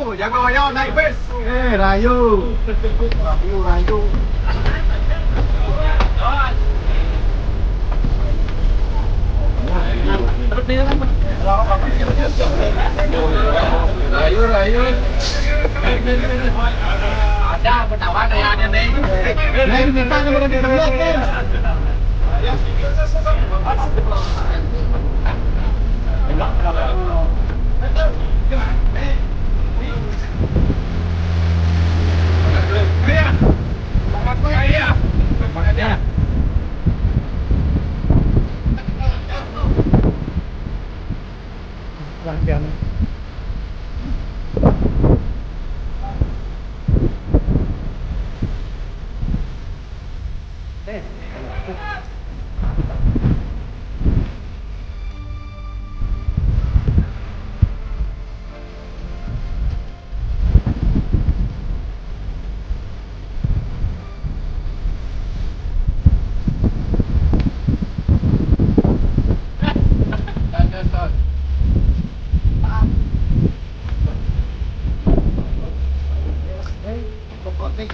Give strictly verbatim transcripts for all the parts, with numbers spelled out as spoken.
Jangan rayo naik bus. Eh, rayo. Rayo, rayo. Rayo, rayo. Ada apa tawar ya ada nih? Nih, kita ada berada di belakang.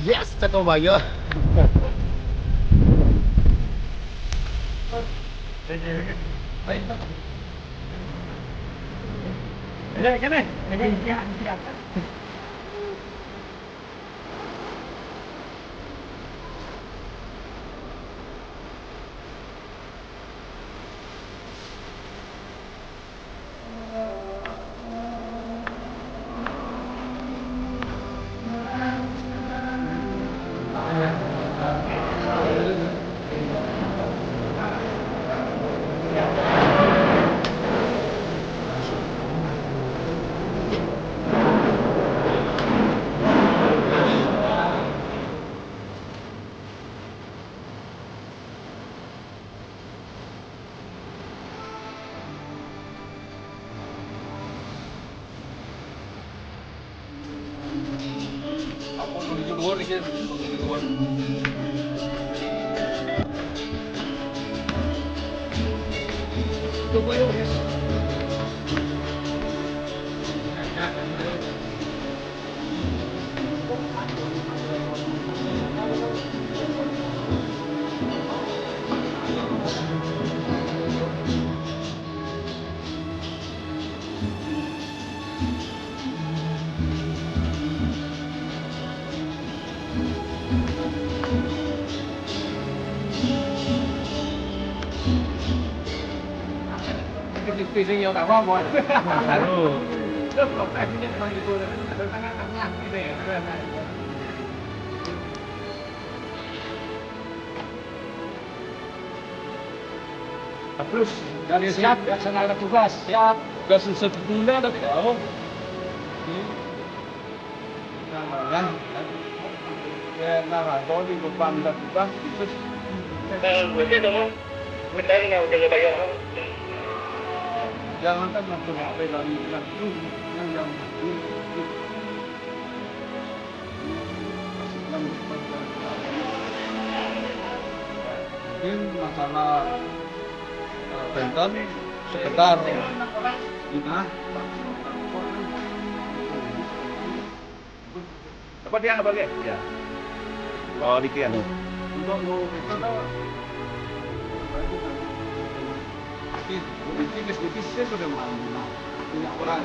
Yes, cakap bahaya. Terus, dari siap, laksanakan tugas. Siap. Tugas sebenarnya ada tahu. Nah, ya. Ya, nah, kalau di depan ada tugas, itu. Nah, gue sih dong. Bentar, nggak udah bayar. Jangan kan langsung H P dari itu, yang, yang Mungkin masalah, eh, benten sekedar kita. Apa dia nggak pakai? Ya. Oh, dikit ya. Untuk mau itu tuh, tipis, tipis, tipis, dia sudah mau punya orang.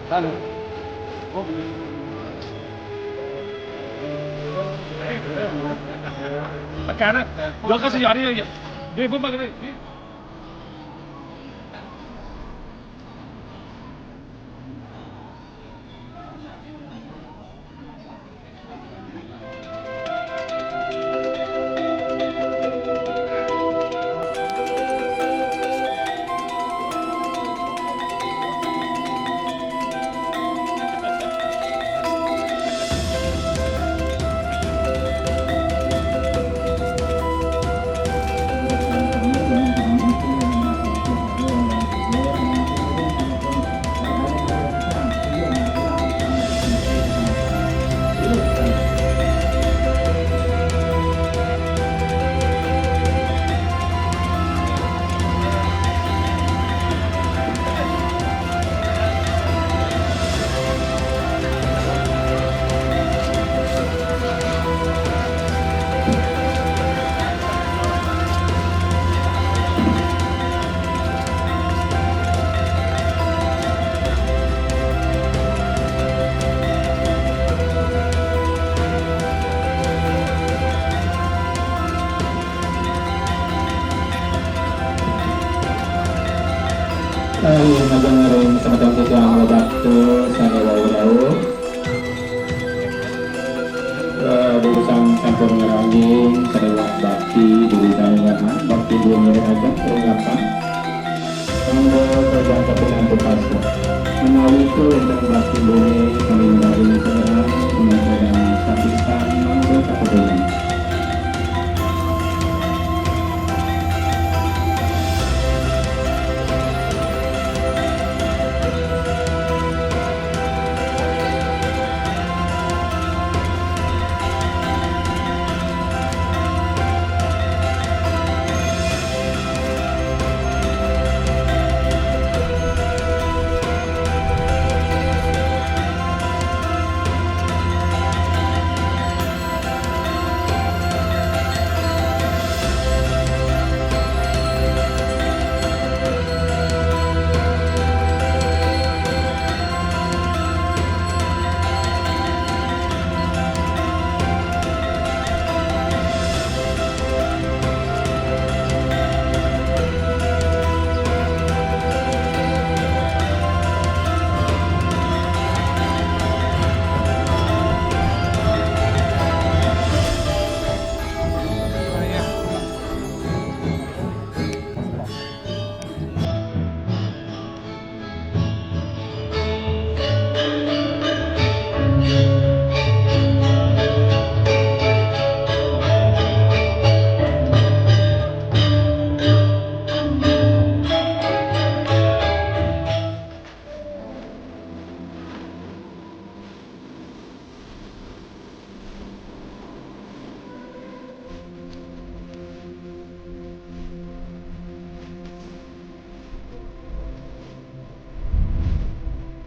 Halo. Oh. Makana, yo kasi yari ya. Di ba magana? Ayo, ngajarin sama-sama kita mau bakti, sama wau-wau. Eh, urusan campur ngeranjing, terlibat bakti, urusan ngeranjing, bakti dua mirip aja, peringatan. Mangga kerja tapi nanti pasca. Menawi itu yang bakti boleh, kami ngeranjing seorang, menyampaikan sambutan, mangga kapedungan.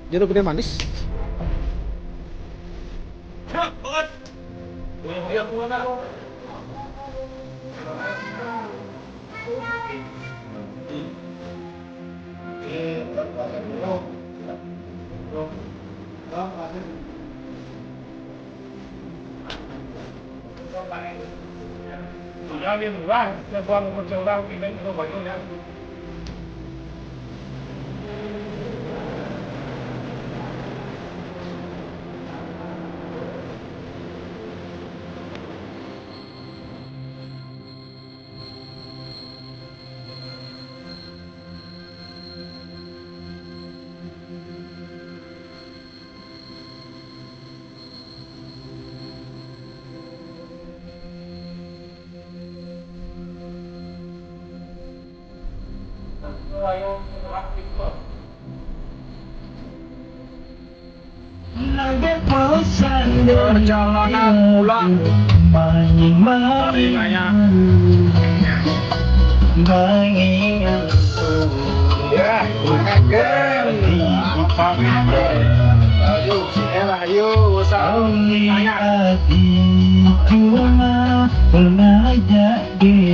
Jeruk gede manis. Perjalanan pulang. Main-main. Mengingat. Ya, makan. Ayo, si Ella, ayo, what's up? Tanya. Hati cuma pernah jadi.